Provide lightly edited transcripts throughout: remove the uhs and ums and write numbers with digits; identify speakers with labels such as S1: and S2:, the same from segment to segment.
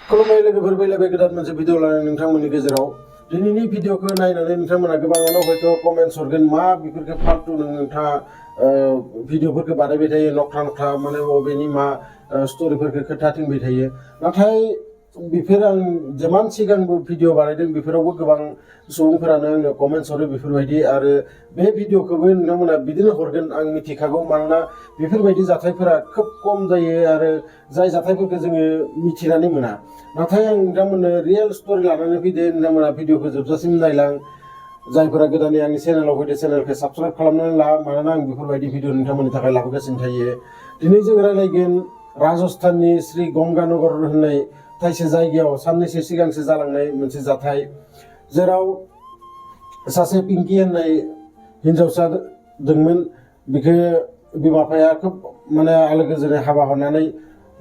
S1: खुलुमबाय लोगोफोर, फैलायबाय गोदान मोनसे भिडिअ लानानै नोंथांमोननि गेजेराव। दिनैनि भिडिअखौ नायनानै नोंथांमोना गोबाङानो हयथ' कमेन्ट्स हरगोन, मा बेफोरखौ फालतु नोंथाङा भिडिअफोरखौ बानायबाय थायो, नख्रा नख्रा माने बबेनि मा स्ट'रिफोरखौ खोन्थाथिंबाय थायो। नाथाय बेफोर आं जेमान सिगांबो भिडिअ बानायदों बेफोरावबो गोबां सुबुंफोरानो आंनो कमेन्ट्स हरो बेफोरबायदि, आरो बे भिडिअखौबो नोंथांमोना बिदिनो हरगोन आं मिथिखागौ। मानोना बेफोरबायदि जाथायफोरा खोब खम जायो आरो जाय जाथायफोरखौ जोङो मिथिनानै मोना। नाथाय आं नोंथांमोननो रियेल स्ट'रि लानानै फैदों। नोंथांमोना भिडिअखौ जोबजासिम नायलां। जायफोरा गोदानै आंनि चेनेलाव फैदो चेनेलखौ साबस्क्राइब खालामनानै ला, मानोना आं बेफोरबायदि भिडिअ नोंथांमोननि थाखाय लाबोगासिनो थायो। दिनै जों रायलायगोन राजस्थाननि श्री गंगानगर होननाय थाइसे जायगायाव साननैसो सिगांसो जालांनाय मोनसे जाथाय, जेराव सासे पिंकि होननाय हिन्जावसा दंमोन। बेखौ बिमा बिफाया खोब माने आलो गोजोनै हाबा हरनानै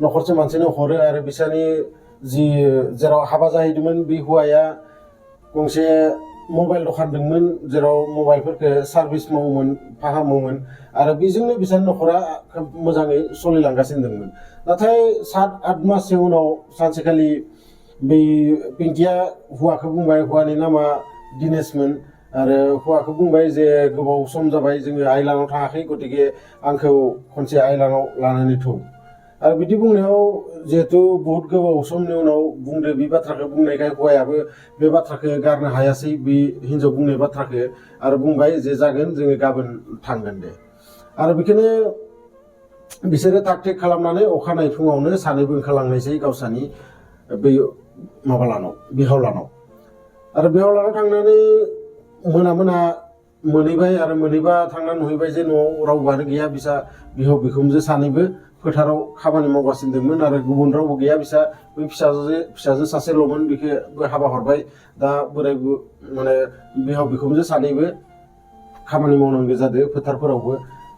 S1: न'खरसे मानसिनो हरो, आरो बिसोरनि जि जेराव हाबा जाहैदोंमोन बे हौवाया गंसे मबाइल दखान दंमोन, जेराव मबाइलफोरखौ सार्भिस मावोमोन, फाहामोमोन, आरो बेजोंनो बिसोरनि न'खरा खोब मोजाङै सोलिलांगासिनो दंमोन। नाथाय 7-8 माससो उनाव सानसेखालि बै पिंकिया हौवाखौ बुंबाय, हौवानि नामा दिनेशमोन, आरो हौवाखौ बुंबाय जे गोबाव सम जाबाय जोङो आइलानाव थाङाखै, गतिके आंखौ खनसे आइलानाव लानानै थौ। आरो बिदि बुंनायाव जिहेतु बहुत गोबाव समनि उनाव बुंदो बे बाथ्राखौ बुंनायखाय हौवायाबो बे बाथ्राखौ गारनो हायासै, बे हिन्जाव बुंनाय बाथ्राखौ, आरो बुंबाय जे जागोन जोङो गाबोन थांगोन दे। आरो बेखौनो बिसोरो थाग थिग खालामनानै अखानायै फुङावनो सानैबो ओंखारलांनायसै गावसानि बै माबा लानाव, बिहाव लानाव। आरो बिहाव लानाव थांनानै मोना मोनहैबाय, आरो मोनहैबा थांना नुहैबाय जे न'आव रावबोआनो गैया। बिसा बिहाव बिखुनजो सानैबो फोथाराव खामानि मावगासिनो दंमोन, आरो गुबुन रावबो गैया। बिसा बै फिसाजो सासेल'मोन, बेखौबो हाबा हरबाय। दा बोरायबो माने बिहाव बिखुनजो सानैबो खामानि मावनांगौ जादों फोथारफोरावबो।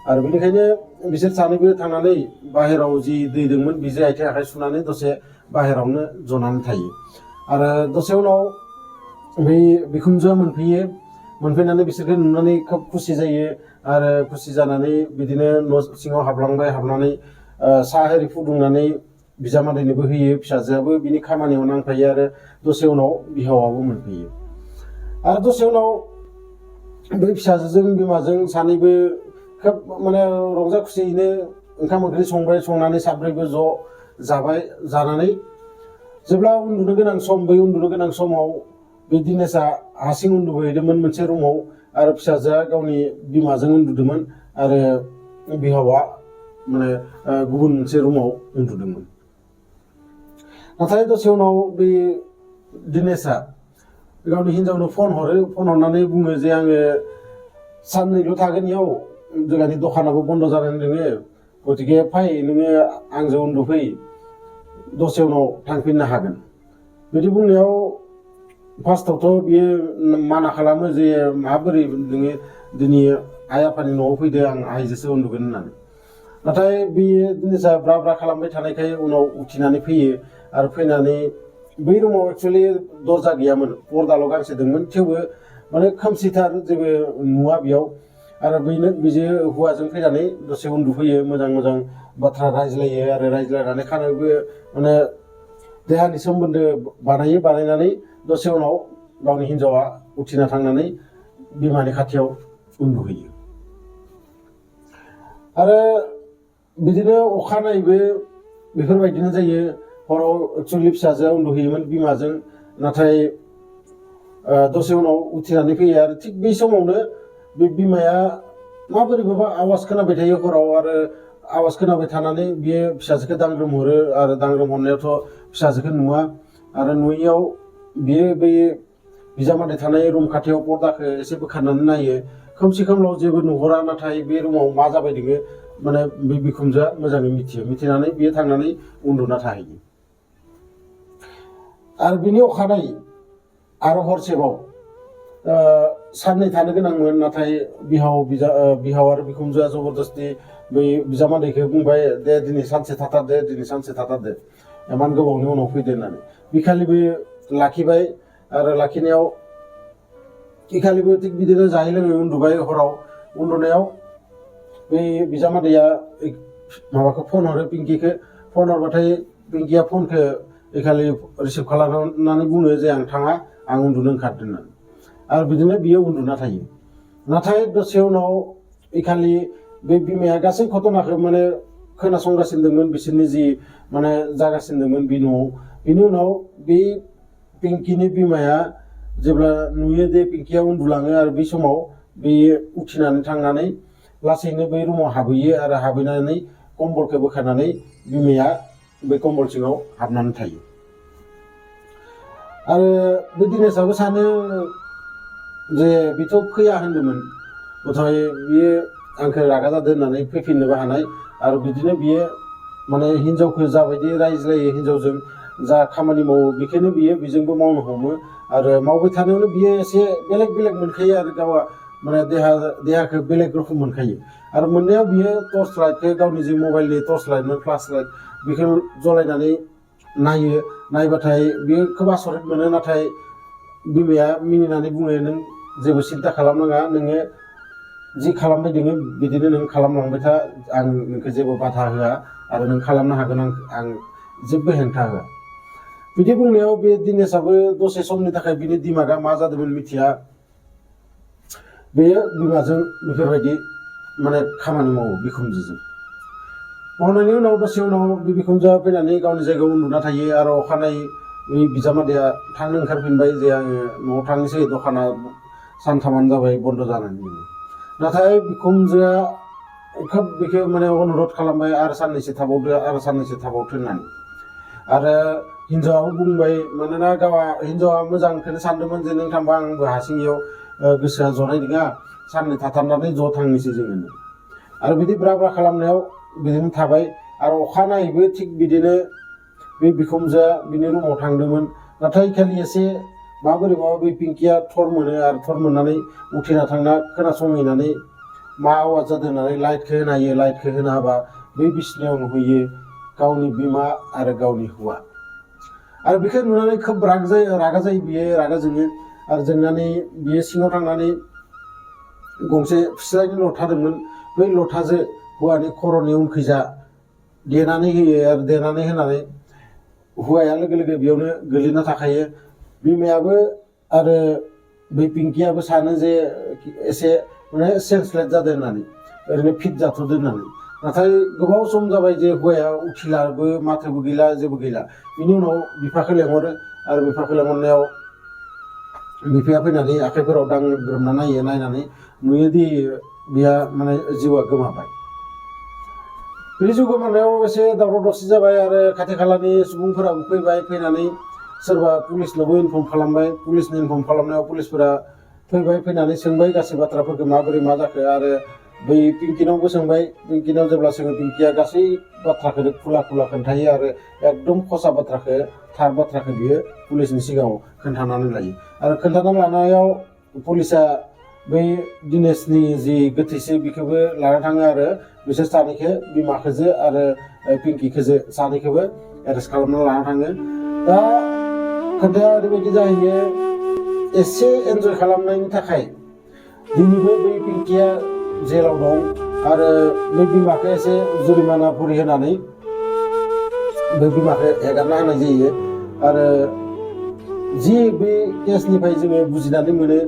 S1: आरो बेनिखायनो बिसोर सानैबो थांनानै बाहेराव जि दै दंमोन बिजों आथिं आखाइ सुनानै दसे बाहेरावनो जनानै थायो। आरो दसे उनाव बै बिखुनजोआ मोनफैयो। मोनफैनानै बिसोरखौ नुनानै खोब खुसि जायो, आरो खुसि जानानै बिदिनो न' सिङाव हाबलांबाय। हाबनानै साहा एरि फुदुंनानै बिजामादैनोबो होयो। फिसाजोआबो बिनि खामानियाव नांफायो, आरो दसे उनाव बिहावाबो मोनफैयो। आरो दसे उनाव बै फिसाजोजों बिमाजों सानैबो खोब माने रंजा खुसियैनो ओंखाम ओंख्रि संबाय। संनानै साब्रैबो ज' जाबाय। जानानै जेब्ला उन्दुनो गोनां सम, बै उन्दुनो गोनां समाव बे दिनेशआ हारसिं उन्दुहैदोंमोन मोनसे रुमाव, आरो फिसाजोआ गावनि बिमाजों उन्दुदोंमोन, आरो बिहावा माने गुबुन मोनसे रुमाव उन्दुदोंमोन। नाथाय दसे उनाव बे दिनेशआ गावनि हिन्जावनो फन हरो। फन हरनानै बुङो जे आङो साननैल' थागोन इयाव, जोंहानि दखानाबो बन्द' जानानै दङ, गतिके फै नोङो आंजों उन्दुफै, दसे उनाव थांफिननो हागोन। बिदि बुंनायाव फार्स्टआवथ' बियो माना खालामो जे माबोरै नोङो दिनै आइ आफानि न'आव फैदो, आं आइजोसो उन्दुगोन होननानै। नाथाय बेयो दिनेशआ ब्रा ब्रा खालामबाय थानायखाय उनाव उथिनानै फैयो। आरो फैनानै बै रुमाव एक्सुवेलि दरजा गैयामोन, पर्दाल' गांसे दंमोन, थेवबो माने खोमसिथार, जेबो नुवा बेयाव। आरो बेजों हौवाजों फैनानै दसे उन्दुफैयो, मोजां बाथ्रा रायज्लायो, आरो रायज्लायनानै खानोबो माने देहानि सोमोन्दो बानायो। बानायनानै दसे उनाव गावनि हिन्जावा उथिना थांनानै बिमानि खाथियाव उन्दुहैयो। आरो बिदिनो अखानायैबो बेफोरबायदिनो जायो। हराव एक्सुवेलि फिसाजोआ उन्दुहैयोमोन बिमाजों, नाथाय दसे उनाव उथिनानै फैयो। आरो थिग बै समावनो बे बिमाया माबोरैबाबा आवाज खोनाबाय थायो हराव, आरो आवाज खोनाबाय थानानै बियो फिसाजोखौ दांग्रोम हरो। आरो दांग्रोम हरनायावथ' फिसाजोखौ नुवा, आरो नुयैयाव बियो बै बिजामादै थानाय रुम खाथियाव पर्दाखौ एसे बोखारनानै नायो। खोमसि खोमलाव जेबो नुहरा, नाथाय बे रुमाव मा जाबाय दङ माने बे बिखुनजोआ मोजाङै मिथियो। मिथिनानै बियो थांनानै उन्दुना थाहैयो। आरो बिनि अखानायै आरो हरसेबाव साननै थानो गोनांमोन, नाथाय बिहाव आरो बिखुनजोआ जबरदस्ति बै बिजामादैखौ बुंबाय, दे दिनै सानसे थाथारदो, दिनै सानसे थाथारदो, इमान गोबावनि उनाव फैदो होननानै। बिखालिबो लाखिबाय, आरो लाखिनायाव इखालिबो थिग बिदिनो जायै लोङै उन्दुबाय। हराव उन्दुनायाव बै बिजामादैया माबाखौ फन हरो, पिंकिखौ। फन हरबाथाय पिंकिया फनखौ एखालि रिसिभ खालामनानै बुङो जे आं थाङा, आं उन्दुनो ओंखारदों होननानै। आरो बिदिनो बियो उन्दुना थायो। नाथाय दसे उनाव एखालि बे बिमाया गासै घटनाखौ माने खोनासंगासिनो दंमोन, बिसोरनि जि माने जागासिनो दंमोन बे न'आव। बिनि उनाव बे पिंकिनि बिमाया जेब्ला नुयो जे पिंकिया उन्दुलाङो आरो बे समाव बे उथिनानै थांनानै लासैनो बै रुमाव हाबहैयो आरो हाबहैनानै कम्बलखौ बोखारनानै बिमाया बे कम्बल सिङाव हाबनानै थायो। आरो बे दिनेशाबो सानो जे बेथ' फैया होन्दोंमोन, नाथाय बियो आंखौ रागा जादों होननानै फैफिननोबो हानाय। आरो बिदिनो बियो माने हिनजावखौ जाबायदि रायज्लायो, हिनजावजों जा खामानि मावो बेखौनो बियो बेजोंबो मावनो हमो। आरो मावबाय थानायावनो बियो एसे बेलेग बेलेग मोनखायो आरो गावहा माने देहाखौ बेलेग रोखोम मोनखायो। आरो मोननायाव बियो टर्च लाइटखौ गावनि जि मबाइलनि टर्च लाइटमोन, फ्लास लाइट, बेखौ जलायनानै नायो। नायबाथाय बियो खोब आसरित मोनो। नाथाय बिमाया मिनिनानै बुङो, नों जेबो सिन्था खालामनाङा, नोङो जि खालामबाय दोङो बिदिनो नों खालामलांबाय था, आं नोंखौ जेबो बाधा होआ आरो नों खालामनो हागोन, आं जेबो हेंथा होआ। बिदि बुंनायाव बे दिनेशाबो दसे समनि थाखाय बिनि दिमागा मा जादोंमोन मिथिया, बेयो बिमाजों बेफोरबायदि माने खामानि मावो बिखुनजोजों। मावनायनि उनाव दसे उनाव बे बिखुनजोआ फैनानै गावनि जायगायाव उन्दुना थायो। आरो अखानायै बे बिजामादैया थांनो ओंखारफिनबाय जे आङो न'आव थांनोसै, दखाना सानथामानो जाबाय बन्द जानानै दङ। नाथाय बिखुनजोआ खोब बेखौ माने अनुरद खालामबाय, आरो साननैसो थाबावदो, आरो साननैसो थाबावथो होननानै। आरो हिनजावाबो बुंबाय, मानोना गावहा हिनजावा मोजांखौनो सानदोंमोन जे नों थांबा आंबो हारसिङैयाव गोसोआ जनाय नङा, साननै थाथारनानै ज' थांनोसै जोङो। आरो बिदि ब्रा ब्रा खालामनायाव बिदिनो थाबाय। आरो अखानायैबो थिग बिदिनो बे बिखुनजोआ बिनि रुमाव थांदोंमोन। नाथाय खालि एसे माबोरैबा बे पिंकिया थर मोनो, आरो थर मोननानै उथिना थांना खोनासंहैनानै मा आवाज जादों होननानै लाइटखौ होना होयो। लाइटखौ होना होबा बै बिसिनायाव नुहैयो गावनि बिमा आरो गावनि हौवा। आरो बेखौ नुनानै खोब रागा जायो बियो, रागा जोङो। आरो जोंनानै बियो सिङाव थांनानै गंसे फिस्लानि लथा दंमोन, बै लथाजों हौवानि खर'नि उनखैजा देनानै होयो। आरो देनानै होनानै हौवाया लोगो लोगो बेयावनो गोलैना थाखायो। बिमायाबो आरो बै पिंकियाबो सानो जे एसे माने सेन्सलेस जादों होननानै, ओरैनो फिट जाथ'दों होननानै। नाथाय गोबाव सम जाबाय जे हौवाया उथिलाबो, माथोबो गैला, जेबो गैला। बिनि उनाव बिफाखौ लेंहरो। आरो बिफाखौ लेंहरनायाव बिफाया फैनानै आखाइफोराव दांग्रोमना नायो। नायनानै नुयोदि बिहा माने जिउआ गोमाबाय। बे जिउ गोमानायाव एसे दावराव दावसि जाबाय। आरो खाथि खालानि सुबुंफोराबो फैबाय, फैनानै सोरबा पुलिसनोबो इनफर्म खालामबाय। पुलिसनो इनफर्म खालामनायाव पुलिसफोरा फैबाय, फैनानै सोंबाय गासै बाथ्राफोरखौ माबोरै मा जाखो। आरो बै पिंकिनावबो सोंबाय। पिंकिनाव जेब्ला सोङो, पिंकिया गासै बाथ्राखौनो खुला खुला खोन्थायो। आरो एकदम खसा बाथ्राखौ, थार बाथ्राखौ बियो पुलिसनि सिगाङाव खोन्थानानै लायो। आरो खोन्थानानै लानायाव पुलिसा बै दिनेशनि जि गोथैसो बेखौबो लाना थाङो। आरो बिसोर सानैखौ, बिमाखौजो आरो पिंकिखौजो सानैखौबो एरेस्ट खालामना लाना थाङो। दा खोथाया ओरैबायदि जाहैयो, एसे एन्जय खालामनायनि थाखाय दिनैबो बै पिंकिया जेलाव दं। आरो बै बिमाखौ एसे जुरिमाना भरि होनानै बै बिमाखौ हेगारना होनाय जायो। आरो जि बे केसनिफ्राय जोङो बुजिनानै मोनो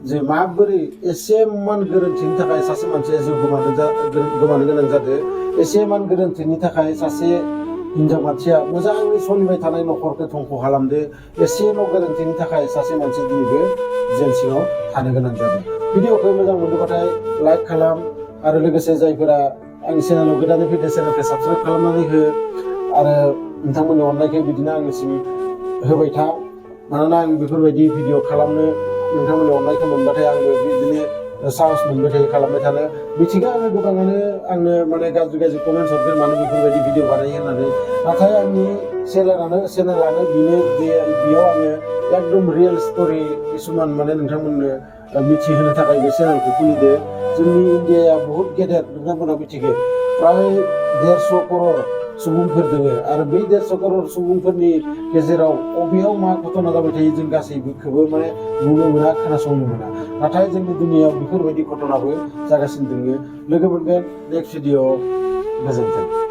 S1: जे माबोरै एसेमान गोरोन्थिनि थाखाय सासे मानसिया जिउ गोमानो गोनां जादों। एसेमान गोरोन्थिनि थाखाय सासे हिनजाव मानसिया मोजाङै सोलिबाय थानाय न'खरखौ धंख' खालामदो। एसेल' गोरोन्थिनि थाखाय सासे मानसि दिनैबो जेल सिङाव थानो गोनां जादों। भिडिअखौ मोजां मोनदोंबाथाय लाइक खालाम। आरो लोगोसे जायफोरा आंनि चेनेलाव गोदानै फैदों, चेनेलखौ साबसक्राइब खालामनानै हो। आरो नोंथांमोननि अननायखौ बिदिनो आंनिसिम होबाय था। मानोना आं बेफोरबायदि भिडिअ खालामनो नोंथांमोननि अननायखौ मोनबाथाय आंबो बिदिनो साहस मोनबाय थायो खालामबाय थानो। मिथिगौ आङो गोबाङानो आंनो माने गाज्रि गाज्रि कमेन्टस हरगोन, मानो बेफोरबायदि भिडिअ बानायो होननानै। नाथाय आंनि चेनेलानो बेनो जे बेयाव आङो एकदम रियेल स्ट'रि किसुमान माने नोंथांमोननो मिथिहोनो थाखाय बे चेनेलखौ खुलिदो। जोंनि इण्डियाया बहुत गेदेर, नोंथांमोना मिथिगौ। फ्राय 150 करोड़ सुबुंफोर दङ। आरो बै 150 करोड़ सुबुंफोरनि गेजेराव बबेयाव मा घटना जाबाय थायो जों गासैबोखौबो माने नुनो मोना, खोनासंनो मोना। नाथाय जोंनि दुनियायाव बेफोरबायदि घटनाबो जागासिनो दङ। लोगो मोनगोन नेक्स्ट भिडिअ'। गोजोन्थों।